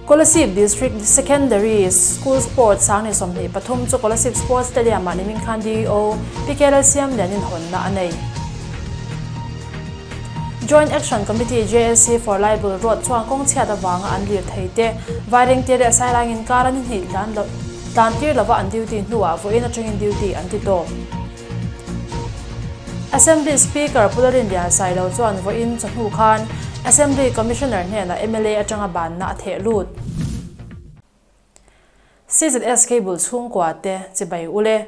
Kolasib District Secondary School Sports 2023 chu Kolasib Sports Stadium-ah nimin khan DEO Pi KL Siamlianin hawnna a nei. Joint Action Committee, JAC, for Libel Road chuan kawng chhiat avanga an lir thei te, Vairengte leh Sairang inkar an inhnih tlan lo tlan tir lova an duty hnuah vawiin atangin duty an ti tawp. Assembly Speaker Pu Larinlian Sailo chuan vawiin chawhnu khan Assembly Commissioner hnenah mla atanga banna a theh lut. CZS Cable chhungkua te chibai ule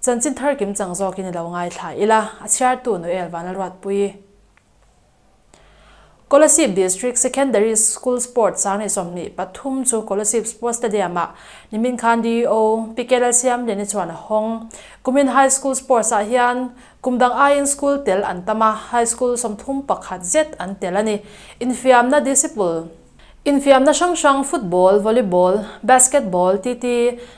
chanchin thar kim chang zawkin i lo ngaithla ila, a chhiartu Noel Vanlalruatpui. Kolasib District Secondary School Sports 2023 chu Kolasib Sports Stadium-ah nimin khan DEO Pi KL Siamliani chuan a hawng. Kumin High School Sports-ah hian kum dang aiin school tel an tam a, High School 31 zet an tel a ni. Infiamna disciple. Infiamna hrang hrang football, volleyball, basketball, TT,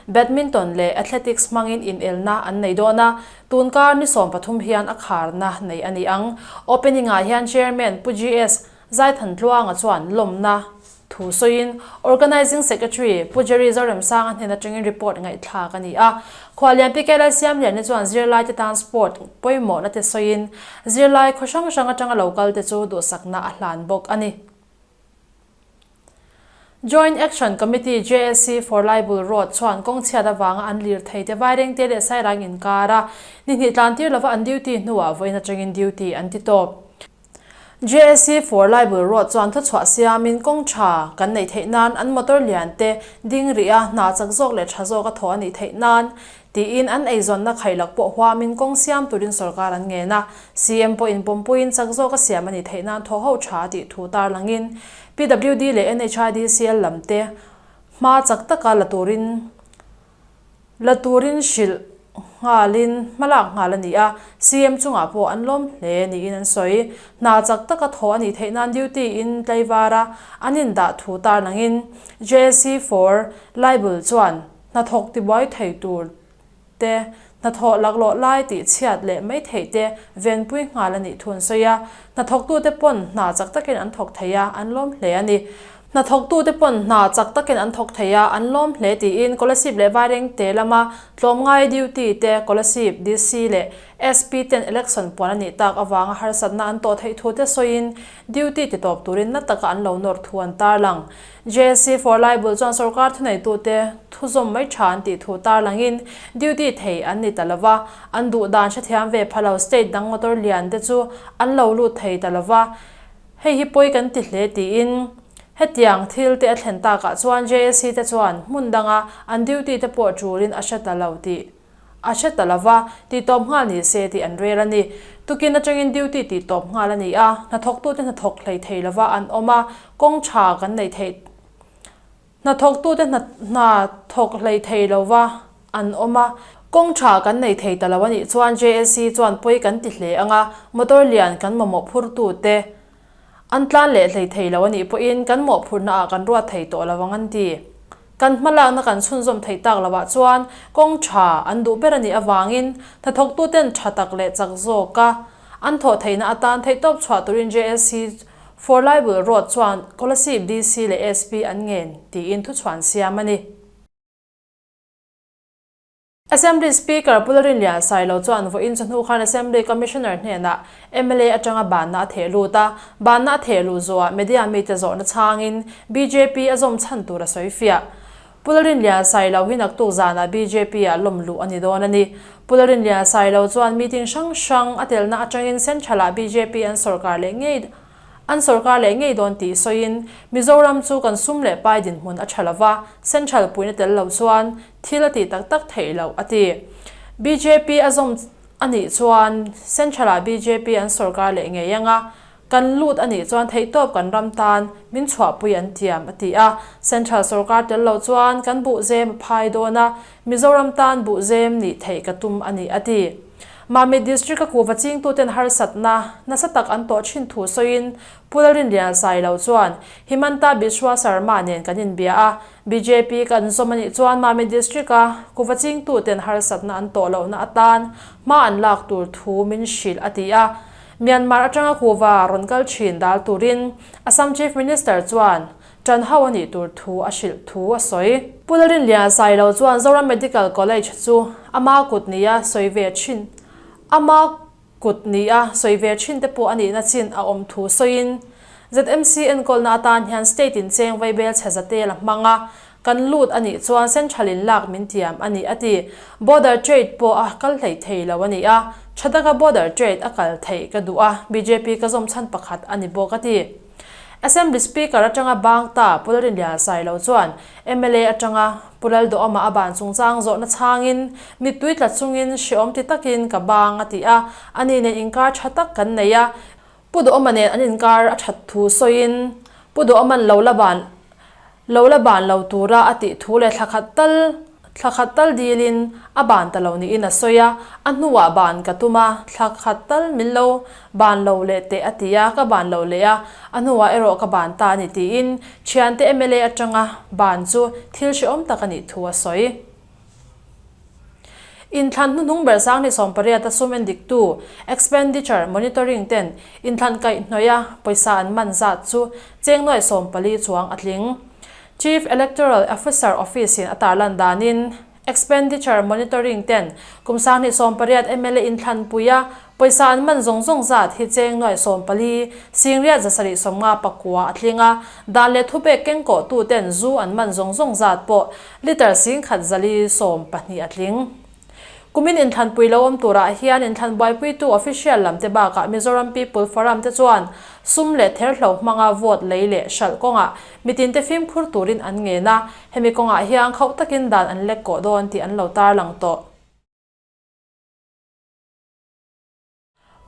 badminton leh athletics hmangin inelna an nei dawn a, tun kar ni 13 hian a kharna nei a ni ang. Opening-ah hian Chairman Pu GS Zaithantluanga chuan lawmna thu sawiin Organising Secretary Pu Jerry Zoremsanga hnen atangin report ngaihthlak a ni a. Khuallian Pi Kailai Siamliani chuan zirlaite tan sport pawimawhna te sawiin zirlai khaw hrang hrang atanga lo kalte chu duhsakna a hlan bawk a ni. Joint Action Committee, JAC, for Libel Road chuan kawng chhiat avanga an lir thei te Vairengte leh Sairang inkara ni hnih tlan tir lova an duty hnuah vawiin atangin duty an ti tawp. JAC for Libel Road chuan thuchhuah siamin kawng tha kan neih theih nan an motor lian te ding rih a hna chak zawk leh tha zawk a thaw a nih theih nan Tiin an eizawnna khailak pawh huamin kawng siam turin sorkar an ngen a, CM pawhin pawmpuiin chak zawk a siam a nih theih nan thaw ho tha tih thu tarlangin PWD leh NHIDCL lam te hma chak taka la turin la turin hrilh nghalin hmalak nghal a ni a, CM chungah pawh an lawm hle niin an sawi. Hna chak taka thaw a nih theih nan duty in tlaivara an indah thu tarlangin JSC for Libel chuan Hnathawk tibuai thei tur te, hnathawh laklawh lai tih chhiat leh mai theih te venpui nghal a nih thu an sawi a. Hnathawktute pawn hna chak takin an thawk thei a, an lawm hle a ni. Hnathawktute pawn hna chak takin an thawk thei a, an lawm hle tiin Kolasib leh Vairengte lama tlawmngai duty te Kolasib DC leh SP ten election puan a nih tak avanga harsatna an tawh theih thu te sawiin duty ti tawp turin na taka an lo nawr thu an tarlang. JSC for Libel chuan sorkar thuneitute thuzawm mai tha an tih thu tarlangin duty thei an ni ta lova, an duh dan hrethiam ve pha lo state dang motor lian te chu an lo lut thei ta lova, hei hi pawi kan ti hle tiin hetiang thil te a thlen takah chuan JSC te chuan hmun danga an duty te pawh tulin a hre ta lo tih A hre ta lova, tih tawp nghal ni se tih an rel a ni. Tukin atangin duty tih tawp nghal a ni a, hnathawktute hnathawk hlei thei lova an awm a, kawng tha kan nei theih Hnathawktute hna thawk hlei thei lova an awm a, kawng tha kan nei thei ta lo a nih chuan JSC chuan pawi kan ti hle ang a, motor lian kan mamawh phurtute an tlan leh hlei thei lo a nih pawhin kan mawhphurhna ah kan ruat thei tawh lo ang an ti. Kan hmalakna kan chhunzawm theih tak lovah chuan kawng tha an duh ber a nih avangin hnathawktuten tha tak leh chak zawka an thawh theihna atan theihtawp chhuah turin JSC for Libel Road chuan Kolasib DC leh SP an ngen tiin thuchhuan siam a ni. Assembly Speaker Pu Lalrinlian Sailo chuan vawiin chawhnu khan Assembly Commissioner hnenah mla atanga banna a theh lut a, banna a theh luh zawhah media mite zawhna chhangin bjp a zawm chhan tur a sawi fiah. Pu Lalrinlian Sailo hi naktuk zanah bjp ah lawm luh a ni dawn a ni. Pu Lalrinlian Sailo chuan meeting hrang hrang a telna atangin Central-ah bjp an sawrkar leh ngei An sawrkar leh ngei dawn tih sawiin, Mizoram chu kan sum leh pai dinhmun a tha lova, Central puina tel lo chuan thil a tih tak tak theih loh, a ti. Bjp a zawm a nih chuan Central-ah bjp an sawrkar leh ngei ang a, kan lut a nih chuan theihtawp kan ram tan min chhuahpui an tiam, a ti a. Central sawrkar tel lo chuan kan buhzem a phai dawn a, Mizoram tan buhzem nih theih ka tum a ni, a ti. Mamit District-a kuhva chingtuten harsatna nasa tak an tawh thin thu sawiin Pu Lalrinlian Sailo chuan Himanta Biswa Sarma nen kan inbia a, bjp kan zawm a nih chuan Mamit District-a kuhva chingtuten harsatna an tawh lohna atan hma an lak tur thu min hrilh a ti a. Myanmar atanga kuhva rawn kal thin dal turin Assam Chief Minister chuan. Ṭan ho a nih tur thu a hrilh thu a sawi. Pu Lalrinliana Sailo chuan Zoram Medical College chu ama kut nia sawi ve thin ama kut nia sawi ve thin te pawh a nihna chin a awm thu sawiin ZMC enkawlna atan hian state in cheng vaibel chhe zate la hmang a, kan lut a nih chuan central in lak min tiam a ni a ti. Border trade pawh a kal hlei thei lo a ni a, tha taka border trade a kal theih ka duh a, bjp ka zawm chhan pakhat a ni bawk a ti. Assembly Speaker atanga bang ta Pu Lalrinliana Sailo chuan mla atanga Pu Lalduhawma a ban chungchang zawhna chhangin mittui tla chungin hreawm ti takin ka bang a ti a, ani nen inkar tha tak kan nei a, Pu Duhawma nen an inkar a that thu sawiin Pu Duhawma'n lo la ban lo la ban lo tura a tih thu leh thla khat tal thla khat tal dilin a ban ta lo niin a sawi a, a hnuah ban ka tum a, thla khat tal min lo ban lo leh teh a ti a, ka ban lo leh a, a hnuah erawh ka ban ta a ni tiin thiante mla atanga ban chu thil hrehawm tak a nih thu a sawi. Inthlan hnuhnung ber Sanghnih 18 a sum endiktu, Expenditure Monitoring ten inthlan kaihhnawih a pawisa an man zat chu cheng nuai 14 chuang a tling. Chief Electoral Officer Office in a tarlan danin Expenditure Monitoring ten kum Sanghnih 18 mla inthlanpui a Pawisa an man zawng zawng zat hi cheng nuai 14, singriat 750 pakua a tling a, dan leh thupek kengkawh tu ten zu an man zawng zawng zat pawh litre 10,000 zali 12 a tling. Kumin inthlanpui lo awm turah hian inthlan buaipuitu official lam te bakah Mizoram People Forum te chuan sum leh therhlo hmanga vote lei leh hralh kawngah mitinte fimkhur turin an ngen a, hemi kawngah hian khauh takin dan an lek kawh dawn tih an lo tarlang tawh.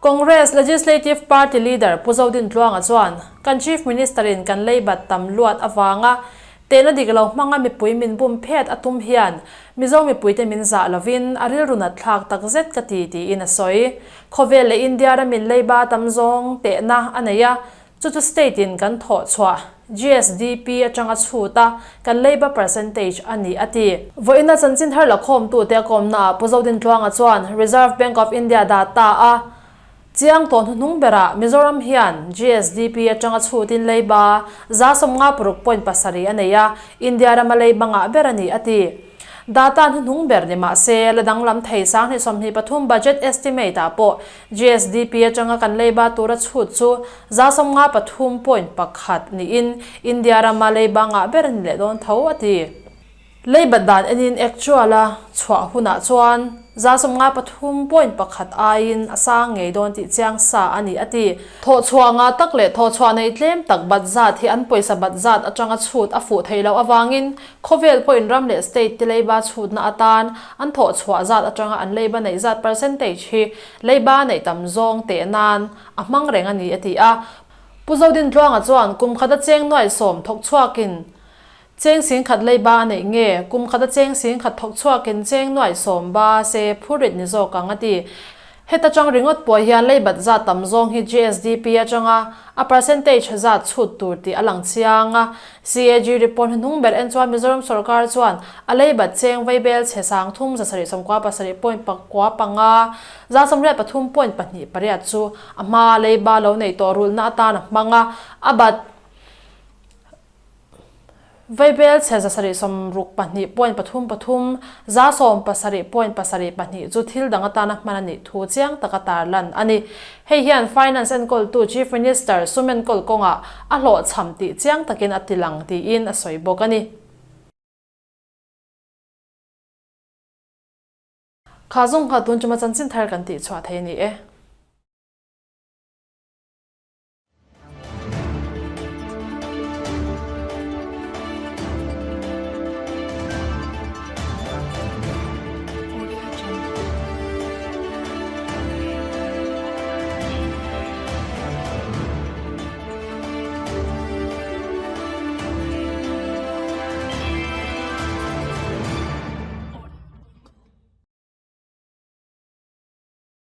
Congress Legislative Party Leader Pu Zodin Tluanga chuan, Kan Chief Minister-in kan leibat tam luat avanga tehna dik lo hmanga mipui min bum phet a tum hian Mizo mipuite min zah lovin a rilru nat thlak takzet ka ti tiin a sawi. Khawvel leh India ramin leiba tam zawng tehna a nei a, Chu chu state in kan thawh chhuah GSDP atanga chhut a, kan labour percentage a ni a ti. Vawiina chanchin thar la khawmtute a kawmnaah Pu Zodintluanga chuan Reserve Bank of India data a chiang tawh hnuhnung berah Mizoram hian GSDP atanga chhutin leiba 56.7 a nei a, India rama leiba ngah ber a ni a ti. Data hnuhnung ber ni mah se, la danglam thei 2023 budget estimate ah pawh GSDP atanga kan leiba tura chhut chu 53.1 niin India rama leiba ngah ber a ni leh dawn tho a ti. Leibat dan enin actual a chhuah hunah chuan 53.1 aiin a sang ngei dawn tih chiang sa a ni a ti. Thawhchhuah ngah tak leh thawhchhuah nei tlem tak bat zat hi an pawisa bat zat atanga chhut a fuh theih loh avangin Khawvel pawhin ram leh state te leiba chhutna atan an thawh chhuah zat atanga an leiba neih zat percentage hi leiba neih tam zawng teh nan a hmang reng a ni a ti a. Pu Zodintluanga chuan kum khata cheng nuai sawm thawk chhuakin cheng 10,000 leiba a neih nge kum khata cheng 10,000 thawk chhuakin cheng nuai sawm ba se phurrit ni zawk ang a ti. Heta chang ringawt pawh hian leibat zat tam zawng hi GSDP atanga a percentage zat chhut tur tih a lang chiang a. CAG report hnuhnung ber en chuan Mizoram sorkar chuan a leibat cheng vaibel chhe sang thum 797 point pakua panga 83 point pahnih pariat chu a hmaa leiba lo nei tawh rulhna atan a hmang a, a bat Vaibel chhe 762 point pathum pathum, 17 point pasarih pahnih chu thil dang atana hman a nih thu chiang taka tarlan a ni. Hei hian Finance enkawltu Chief Minister sum enkawl kawngah a hlawhchham tih chiang takin a tilang tiin a sawi bawk a ni. Kha zawng kha tun chuma chanchin thar kan tihchhuah thei a ni e.